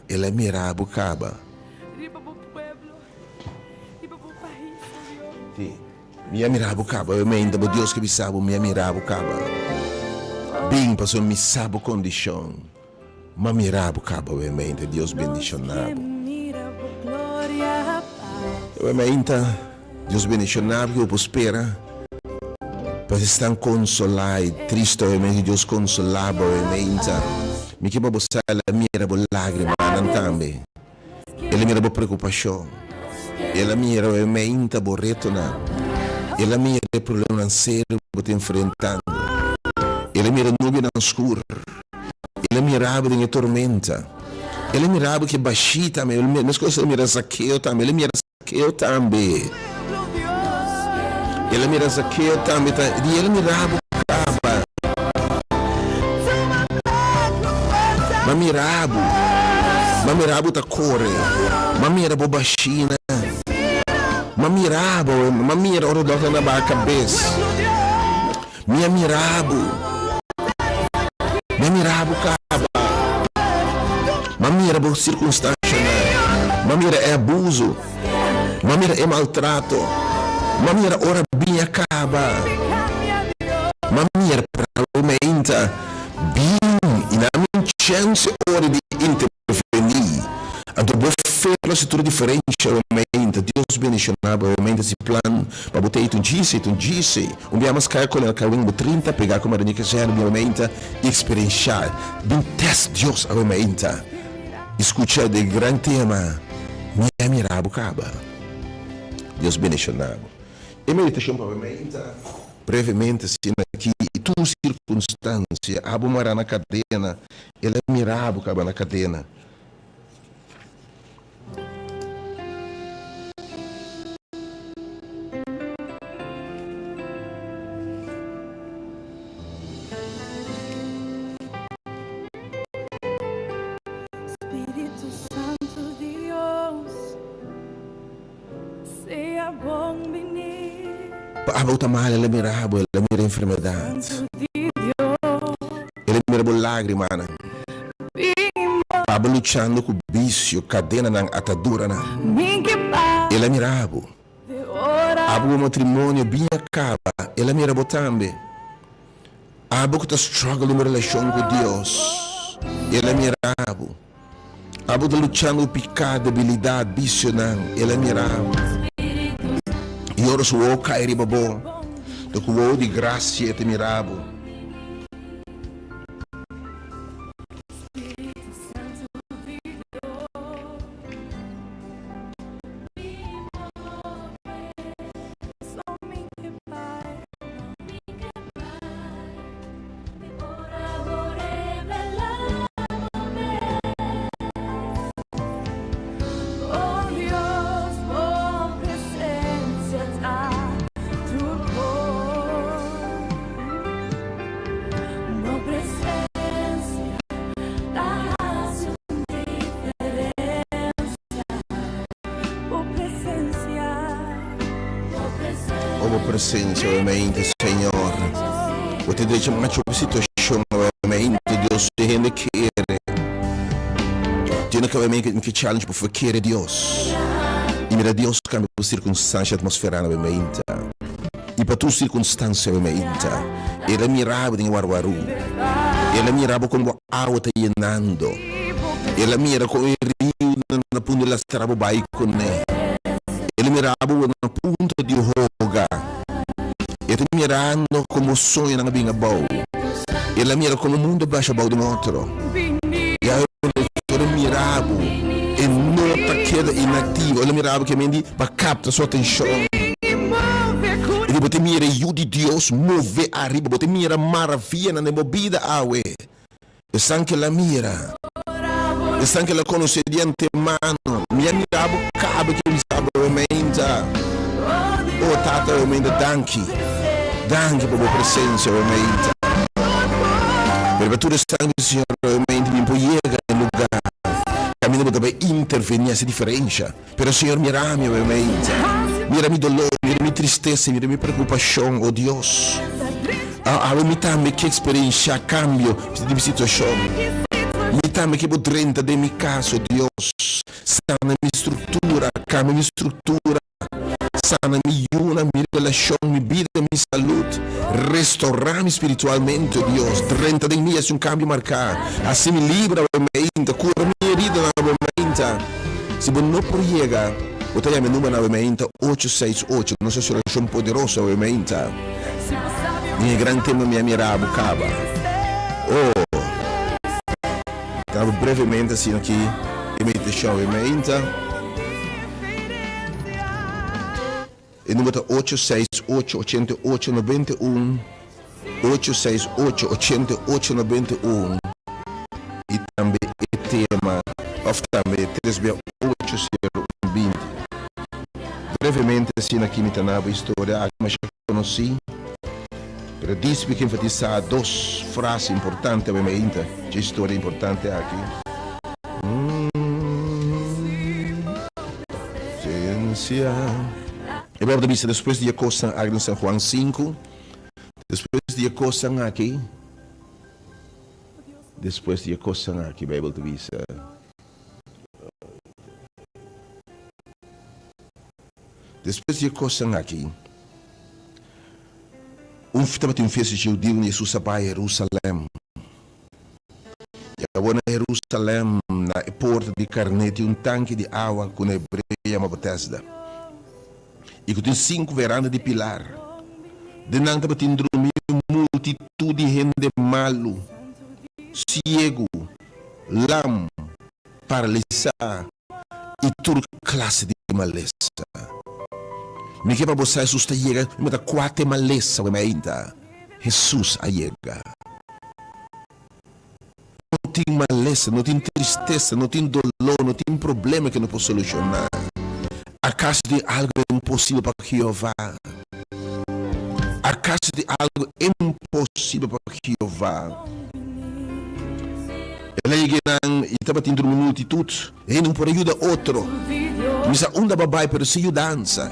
El a mira bo kaba. Di, Mi a mira bo kaba. Awe meinta bo Dios ke bisa bo, Mi a mira bo kaba. Bin, pasobra mi sa bo kondishon. Mi a mira bo kaba awe meinta. Dios bendishoná bo. Awe meinta, Dios bendishoná bo, ke bo por spera. Pa esnan konsolá i tristu awe meinta, Dios konsolá bo awe meinta. Mi ke pa bo sa el a mira bo lágrimanan tambe. El a mira bo preokupashon. El a mira awe meinta bo retonan. El a mira e problemanan serio ku bo ta enfrentando. El a mira nubianan skur. El a mira bo den e tormenta. El a mira bo ku e bashí tambe. Meskos el a mira Zakeo tambe. El a mira. Zakeo tambe. El a mira Zakeo tambe ta di el a mira bo kaba. M'a mira bo. M'a mira bo ta kore. M'a mira bo bashina. M'a mira bo. M'a mira ora dòkter na baha kabes. Mi a mira bo. Mi a mira bo kaba. Mi a mira bo sirkunstanshanan. Mi a mira e abuso. Mi a mira e maltrato. Mi a mira ora biña kaba. Mi a mira probablemente bin i nan a mi chènse ora di intervení. Anto bo fe lo hasi tur diferensha obviamente. Dios bendiciona bo obviamente si plan pa bo ta ita un djise ita un djise. Un bia mas kaya kolera kawin bo 30 pega ku Maria Kazerne obviamente y experiencia bin test Dios obviamente y scucha de gran tema mi a mira bo kaba. Dios bendiciona bo. E meditacion pa obviamente brevemente asina aki y tur circunstancia abo mara na cadena el a mira bo kaba na cadena. Spiritu Santu Dios, sea bon bini. Pa abo ta mal, el a mira bo, el a mira enfermedad. El a mira bo lágrimanan. Pa bo luchando ku bisio, kadenanan, ataduranan. El a mira bo. Abo bo matrimonio bien a kaba, el a mira bo tambe. Abo ku ta struggle den bo relashon ku Dios, el a mira bo. Abo ta luchando ku piká, debilidat, bisionan, el a mira bo. I ora su wowo kai riba bo, ta ku wowo di grasia e ta mira bo. O bo presencia obviamente Señor. Bo ta drecha macho bo situacion obviamente Dios si hende kere. Tiene que obviamente mi ke challenge bo for kere Dios. Y mira Dios cambia bo circunstancia atmosfera obviamente. Y pa tur circunstancia obviamente. El a mira bo den e warwaru. El a mira bo con bo awa ta yenando. El a mira con e riu na punto di lastra bo bai cune. El a mira bo na punto di hoga. E ta mirando con bo soñonan a bin abou. El a mira como mundo a basha abou den otro. Y a el a mira bo. E no ta keda inactivo. El a mira bo ke men di pa capta su atencion. E di bo ta mira e Yu di Dios move ariba. Bo ta mira maravianan den bo bida awe. Esnan ke la mira, esnan ke la konosé di antemano, mi a mira bo kaba ke bisa bo e meinta. O Tata e meinta, danki, danki pa bo presensia e meinta. Pero pa tur esnan ku Señor e meinta mi por yega na e lugar kaminda bo ta bai intervení hasi diferensha. Pero Señor mira mi e meinta, mira mi dolor, mira mi tristesa, mira mi preokupashon, o Dios. Awe mi tambe ke eksperenshá kambio di mi situashon. Mi tambe ke bo drenta den mi kas, o Dios. Sana mi struktura, kambia mi struktura. Sana mi yunan, mi relashon, mi bida, mi salud. Restorá mi spiritualmente, o Dios. Drenta den mi, hasi un kambio marká. Hasi mi libre awe meinta. Kura mi heridanan awe meinta. Si bo no por yega, bo ta yama e numbernan awe meinta, ocho seis ocho. Nos hasi orashon poderoso awe meinta. Den e gran tema mi a mira bo kaba. Oh! Ta brevemente asina aki e meditashon awe meinta. E number ta ocho seis ocho ochenta i ocho noventa i un, ocho seis ocho ochenta i ocho noventa i un, i tambe e tema of tambe tres bia ocho sero un binti. Brevemente asina aki mi ta naba historia aki masha konosí, pero dis mi ke enfatisá dos frase importante awe mainta dje historia importante aki. Presencia. E Bijbel ta bisa despues di e kosnan aki den San Juan sinku, despues di e kosnan aki, despues di e kosnan aki Bijbel ta bisa, despues di e kosnan aki, un tabatin un fiesta dje hudiu, Jesus a bai Jerusalem. I awor na Herusalèm, na e Porta di Karné, tin un tanki di awa ku na hebreo yama Betesda, i ku tin sinku veranda di pilar. Den nan tabatin drumí un multitut di hende malu, siegu, lam, paralisá i tur klase di malesa. Mi ke pa bo sa Hesus ta yega, mi ta kuate malesa wei mainta. Hesus a yega. No tin malesa, no tin tristesa, no tin doló, no tin problema ke no por solushoná. Akaso tin algu imposibel pa Jehová? Akaso tin algu imposibel pa Jehová? El a yega einan i tabatin tur un multitut. Hende un por a yuda otro. Mi sa unda bo a bai, pero sin yudansa.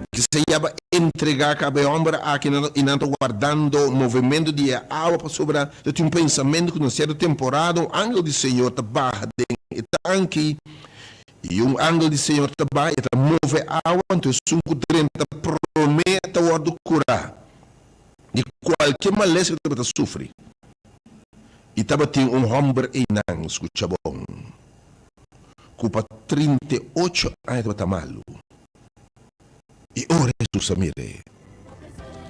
Kisas ya bo a entregá kaba e hòmber aki i nan ta wardando movementu di e awa pasobra ta tin un pensamentu ku na sierto temporada un angel di Señor ta baha den e tanki i un angel di Señor ta bai e ta move awa, anto esun ku drenta promé ta wòrdu kurá di kualke malesa ku tabata sufri. I tabatin un hòmber einan, skucha bon, ku pa 38 aña tabata malu. I ora Hesus a mir'é,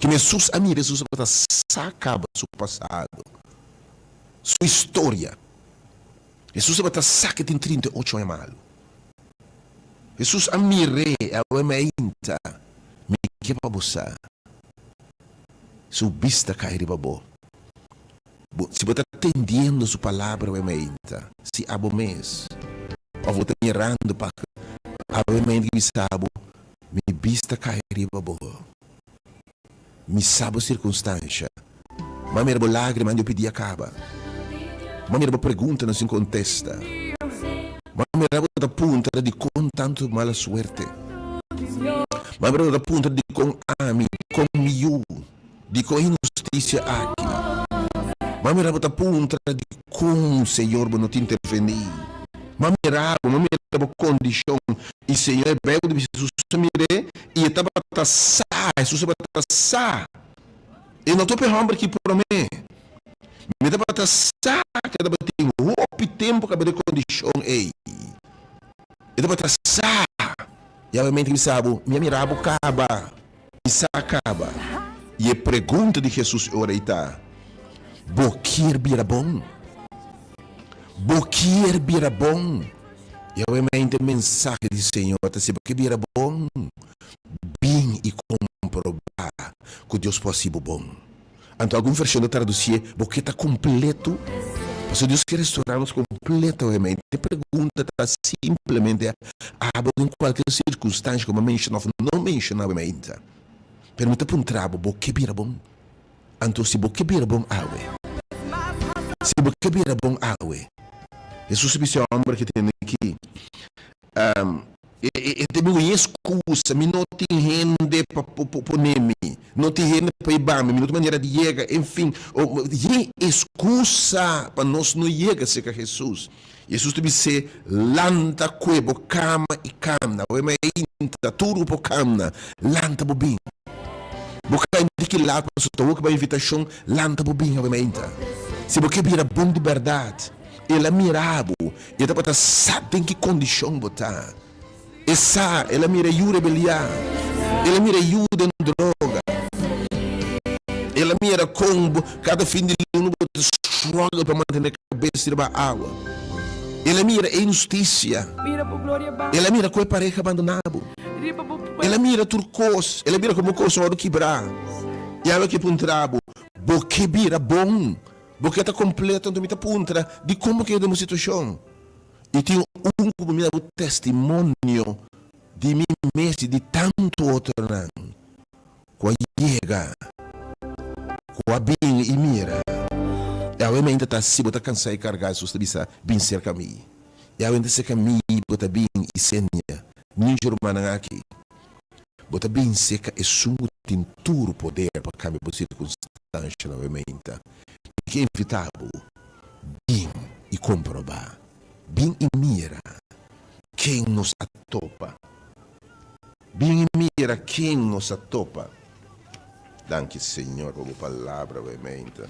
kin Hesus a mira, Hesus tabata sa kaba su pasado, su historia. Hesus tabata sa ku e tin 38 aña malu. Hesus a mir'é, awe mainta, mi ke pa bo sa. Su bista kai riba bo. Bo, si bo ta tendiendo su palabra awe mainta, si abo mes, of bo ta mirando pa awe mainta ki bisa bo, Mi bista kai riba bo. Mi sa bo sirkunstansha. M'a mira bo lágrimanan di hopi dia kaba. M'a mira bo preguntanan sin kontesta. M'a mira bo ta puntra dikon tantu mala suerte. M'a mira bo ta puntra dikon ami, dikon mi yu, dikon inhustisia aki. M'a mira bo ta puntra dikon, Señor, bo no ta intervení. M'a mira bo, m'a mira bo kondishon. I Señor, e Bijbel ta bisa, Hesus a mir'é i e tabata sa, Hesus tabata sa. E no topa e hòmber ki promé. Mi tabata sa ku e tabatin hopi tempu kaba den e kondishon ei. E tabata sa. I awe-mente mi sa bo, mi a mira bo kaba. Mi sa kaba. I e pregunta di Hesus e ora ei ta, Bo kier bira bon? Bo kier bira bon? I awe-mente e mensahe di Señor ta, Si bo ke bira bon, bin i komprobá ku Dios por hasi bo bon. Anto algun vershon ta tradusié, Bo ke ta kompletu? Pasobra Dios ke restorá nos kompletamente. E pregunta ta simplemente, Abo den kualke sirkunstansha ku mi a menshoná òf no menshoná awe mainta, pero mi ta puntra bo, bo ke bira bon? Anto si bo ke bira bon awe, si bo ke bira bon awe, Hesus a bisa e hòmber ku tene aki, E ta bin un excusa, mi no tin hende pa pone mi. No tin hende pa hiba mi, mi no tin manera di yega, enfin, yen excusa pa nos no yega cerca Jesus. Jesus ta bis'é, Lanta kue bo kama i kamna. Awe mainta, tur ku por kamna, lanta bo bin. Bo kai di ki lado pasobra ta hopi bo invitashon, lanta bo bin awe mainta. Si bo ke bira bon di bèrdat, El a mira bo, i e tabata sa den ki kondishon bo ta. E sa, el a mira e yu rebeliá. El a mira e yu den droga. El a mira kon bo kada fin di luna bo ta struggle pa mantené kabes riba awa. El a mira e inhustisia. El a mira ku e pareha abandoná bo. El a mira tur kos. El a mira komo kos a wòrdu kibrá. I awe ke puntra bo, Bo ke bira bon? Bo ke ta kompleto? Anto mi ta puntra, Dikon bo keda den bo situashon? I tin un ku mi da bo testimonio di mi mes i di tantu otronan ku a yega, ku a bin i mira. I awe meinta ta si bo ta kansá i kargá, Hesus ta bisa, Bin serka mi. I awe ta serka mi bo ta bin i senia mi rumannan aki. Bo ta bin serka esun ku tin tur poder pa kambia bo sirkunstanshanan awe meinta. Mi ke invitá bo, bin i komprobá, bin i mira ken nos a topa. Bin i mira ken nos a topa. Danki Señor pa bo palabra awe meinta.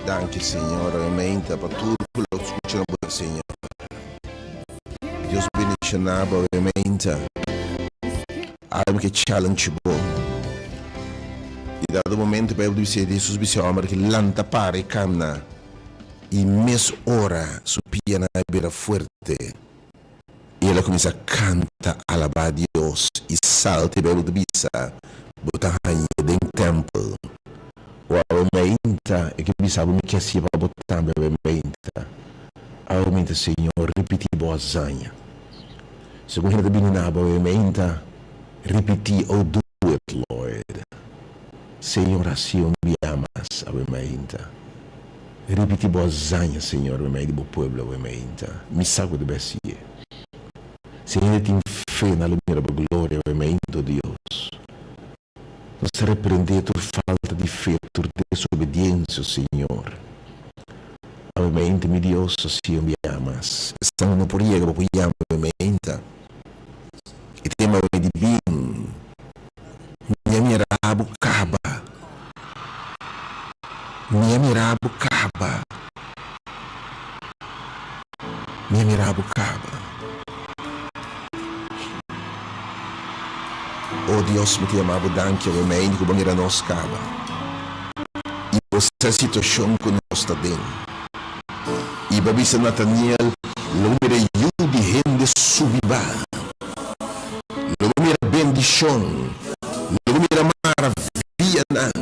Danki Señor obviamente pa tur ku lo skucha na bo Señor. Dios bendiciona bo obviamente. Algo ke challenge bo. I dado momento Bijbel ta bisa Jesus bisa e homber ki lanta para i kamna i mes ora su pianan a bira fuerte i el a kuminsá kanta alabá Dios i salta i Bijbel ta bisa bo ta hañ'é den tèmpel. O awe meinta e ke bisa bo mi ke hasié pa bo tambe awe meinta. Awe meinta Señor ripití bo hazaña. Segun hende ta bini na bo awe meinta ripití oh do it Lord. Señor hasié un bia mas awe meinta. Ripití bo hazaña Señor awe mei di bo pueblo awe meinta. Mi sa ku ta bai hasié. Si hende tin fe nan lo mira bo gloria awe meinta oh Dios. Nos ta reprendé tur falta di fe, tur desobediensia, Señor. Awe mainta, mi Dios, así un bia mas. Esnan no por yega, bo por yama awe mainta. E tema awe di bin, Mi a mira bo kaba. Mi a mira bo kaba. Mi a mira bo kaba. O Dios, mi ta yama bo danki awe mei ku bo mira nos kaba i bo sa e situashon ku nos ta den. I bo a bisa Nataniel, Lo bo mira yu di hende subi ba. Lo bo mira bendishon. Lo bo mira maravianan.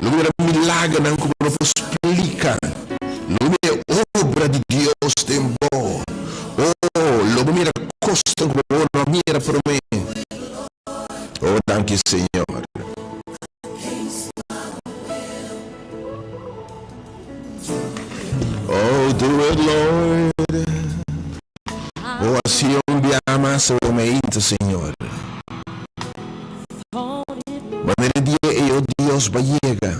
Lo bo mira milagernan ku bo no por splika. Lo bo mira e obra di Dios den bo. Oh, lo bo mira kosnan ku bo no a mira promé. Oh, danki Señor. Oh, do it, Lord. Oh, hasi un bia mas awe mainta, Señor. Manera e dia ei, oh Dios, bo a yega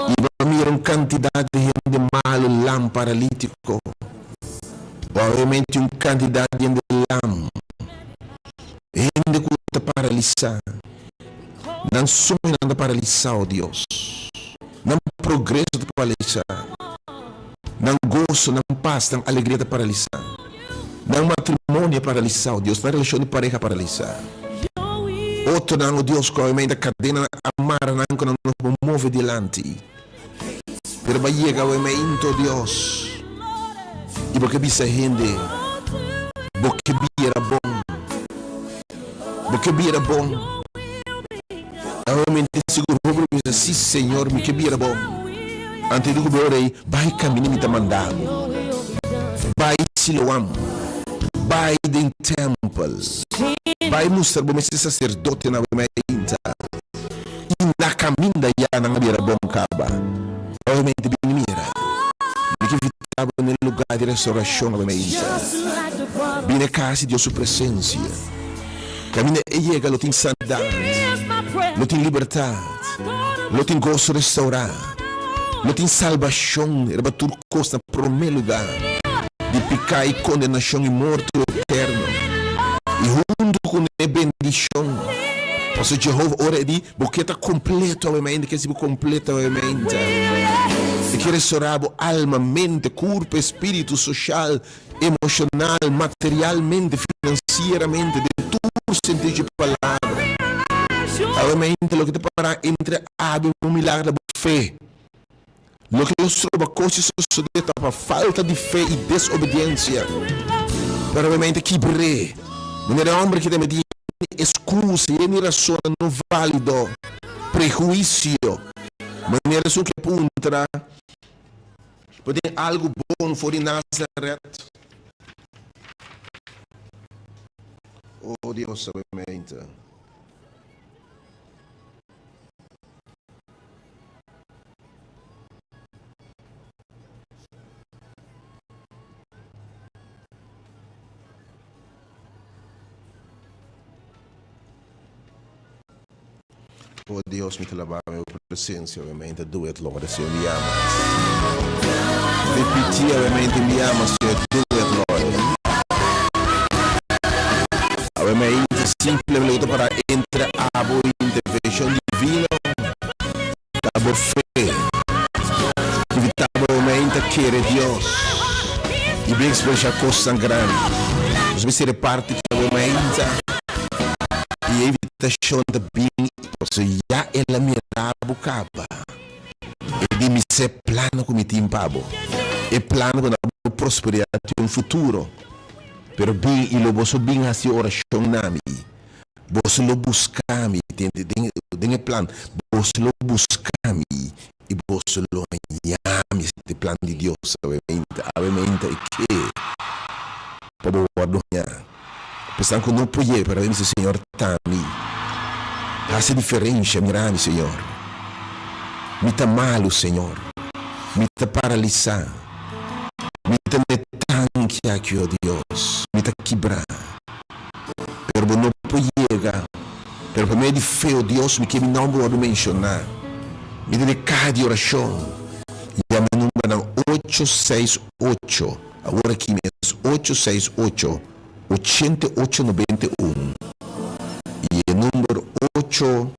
i bo a mira un kantidat di hende malu, lam, paralítiko. Obviamente un kantidat di hende lam, hende ku ta paralisá. Nan soñonan ta paralisá, oh Dios. Nan progreso ta paralisá. Nan goso, nan pas, nan alegria ta paralisá. Nan matrimonio a paralisá, oh Dios. Nan relashon di pareha a paralisá. Otronan, oh Dios, ku obviamente kadenanan a mara nan ku nan no por move dilanti. Pero bo a yega awe meinto, Dios, i bo ke bisa hende, Bo ke bira bon. Bo ke bira bon. Awe mente sigur hopi lo bisa, Si, Señor, mi ke bira bon. Anto e di ku bo rei, Bai kaminda mi ta manda bo. Bai Siloam. Bai den tèmpel. Bai mustra bo mes e saserdotenan awe meinta. I na kaminda ya nan a bira bon kaba. Obviamente bini mira. Mi ke invita bo na e lugar di restauracion awe mainta. Bini e cas di Dios su presencia. Kaminda e yega lo tin sanidad, lo tin libertad, lo tin goso restaura, lo tin salbacion riba tur cos na prome lugar di pica y condenacion y morto eterno. Y hunto cu e bendicion. Pasobra Jehova ora e di, Bo ke ta kompleto awe mainta, ke si bo kompleto awe mainta. E ke restorá bo alma, mente, kurpo, espíritu, soshal, emoshonal, materialmente, finansieramente, den tur sentido di palabra. Awe mainta loke ta pará entre abo i un milagro ta bo fe. Loke lo stroba kos di sosodé ta pa falta di fe i desobediensia. Pero awe mainta kibr'é. Manera e hòmber ki ta meti eskusa i e rasonnan no válido, prehuisio. Manera esun ke puntra, Por tin algu bon for di Nazaret? O Dios, awe mainta. Oh Dios, mi ta laba mi presencia, obviamente, do it, Lord, Señor, mi ama. Repiti, obviamente, mi ama, Señor, do it, Lord. Obviamente, simplemente para entre abo y intervención divina, ta bo fe. Invita bo mente a kere Dios y bin experiencia cosnan grandi. Nos mester e parti cu bo mente y e invitacion ta bin pasobra ya el a mira bo caba. E di mi sa e plano cu mi tin pa bo, e plano cu na bo prosperidad y un futuro. Pero bin y lo boso bin haci oracion na mi. Boso lo buska mi, tende, den, den e plan, boso lo buska mi i boso lo haña mi, esei ta e plan di Dios awe meinta, awe meinta e ke pa bo wòrdu hañá. Pensando ku no por yega, pero awe mi bisa, Señor, ta mi. Hasi diferensha, mira mi, Señor. Mi ta malu, Señor. Mi ta paralisá. Mi ta na e tanki aki, o Dios. Mi ta kibrá. Pero bo no por yega. Pero pa medio di fe, o Dios, mi ke mi nomber wòrdu menshoná. Mi ta den kaha di orashon. Yama e numbernan ocho seis ocho, awor aki mes, ocho seis ocho, ochenta i ocho nobenta i un, i e number ocho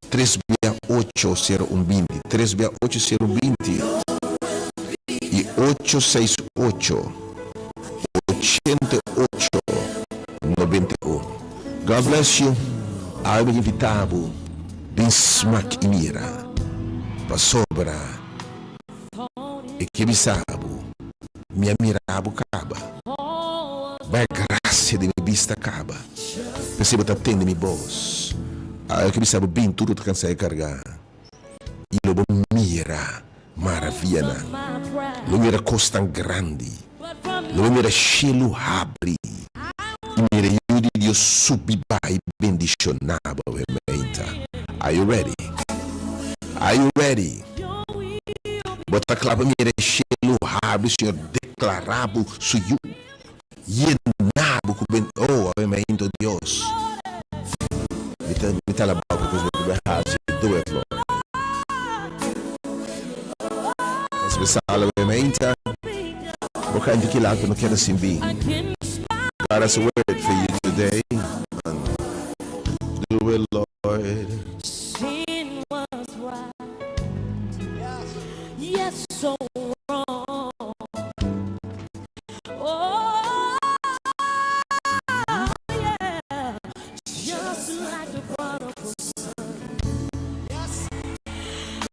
tres bia ocho sero un binti, tres bia ocho sero binti, i ocho seis ocho, 88 91. God bless you awe mi invita bo bin smak y mira pasobra e ke bisa bo mi a mira bo kaba bai gracia di mi bista kaba p'esei bo ta tende mi bos awe ke bisa bo bin tur bo ta kansa e karga y lo bo mira maravianan, lo mira kosnan grandi, lo bo mira shelu habri i mira Yu di Dios subi bai bendishoná bo hermaita. Are you ready? Are you ready? Bo ta kla pa mira shelu habri, Señor deklará bo su Yu, yená bo ku ben, oh, hermaito Dios. Mi ta, mi ta alabá bo pa kos bo ta hasi. Do it, Lord. Nos besala hermaita. Bo ka inti kila ku no keda sin bi. God has a word for you today. And do it, Lord. Sin was right, yes, so wrong. Oh, yeah, just like the prodigal son.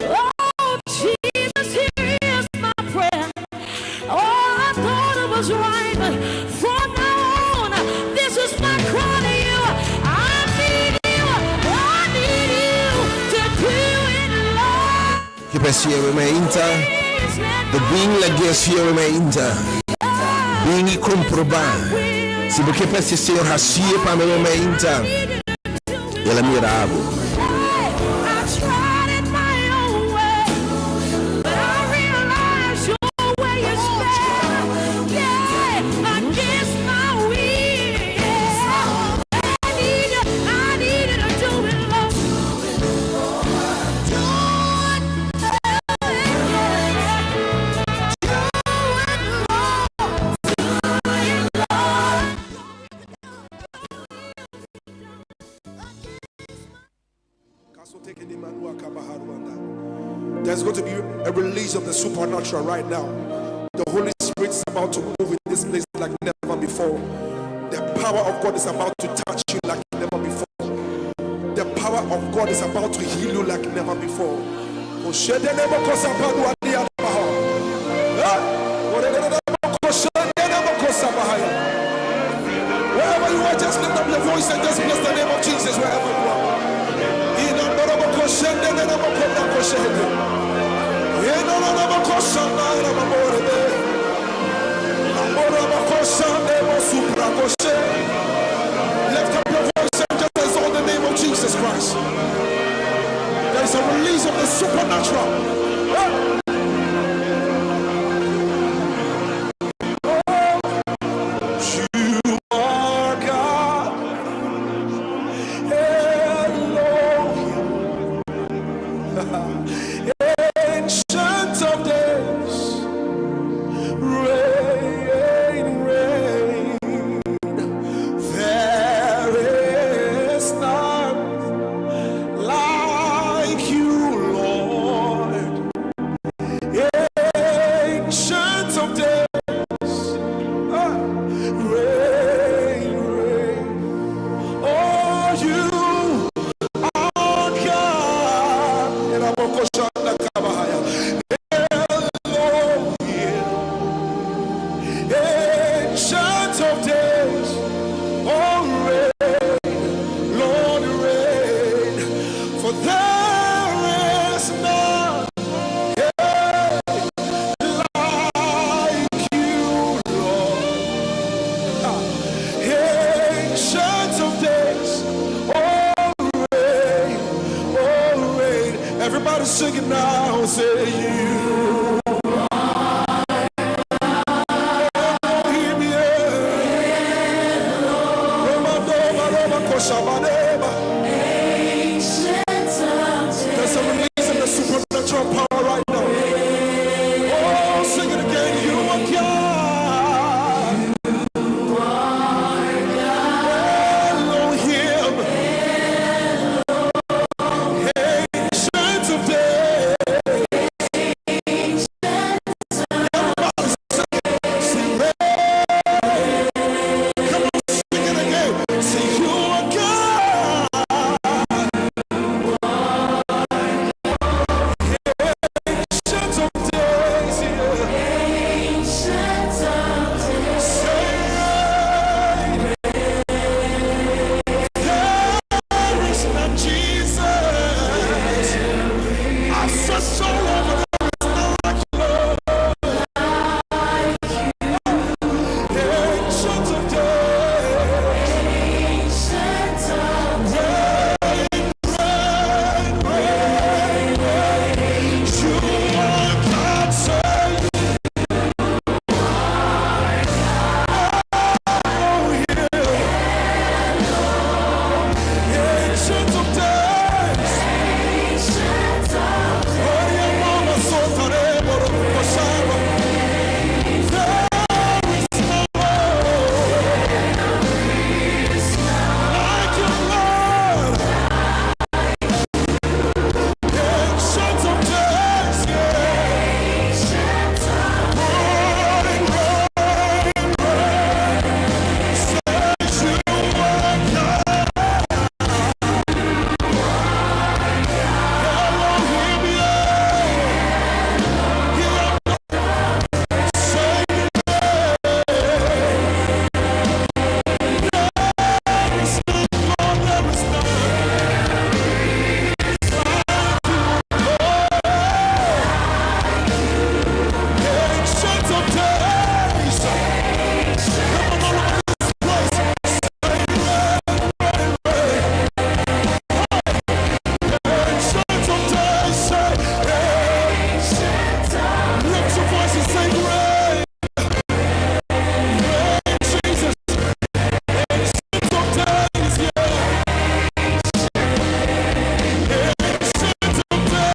Oh, Jesus, here. p'esei awe mainta, ta bin lag'é si awe mainta. Bin i komprobá. Si bo ke pa hasi Señor hasié pa mi awe mainta, El a mira bo. There's going to be a release of the supernatural right now. The Holy Spirit is about to move in this place like never before. The power of God is about to touch you like never before. The power of God is about to heal you like never before. Wherever you are, just lift up your voice and just bless the name of Jesus wherever you are. Lift up your voice and just exalt the name of Jesus Christ. There is a release of the supernatural. You are God. Elohim. Ancient of days. Reign, reign. There is none like you, Lord. Ancient of days. Reign, reign. Oh, you are God. Elohim. Ancient of days. Oh, reign, Lord, reign. For there is none like you, Lord. Ancient of days, oh reign, oh reign. Everybody sing it now, say you. Elohim, yeah. Romadoma, Roma, Koshabaneba. There's a release of the supernatural power right now. Oh, sing it again. You are God. Elohim. Ancient of days. Everybody sing it. Sing reign. Come on, sing it again. Say you are God. Ancient of days. Yeah. Say there is none, Jesus.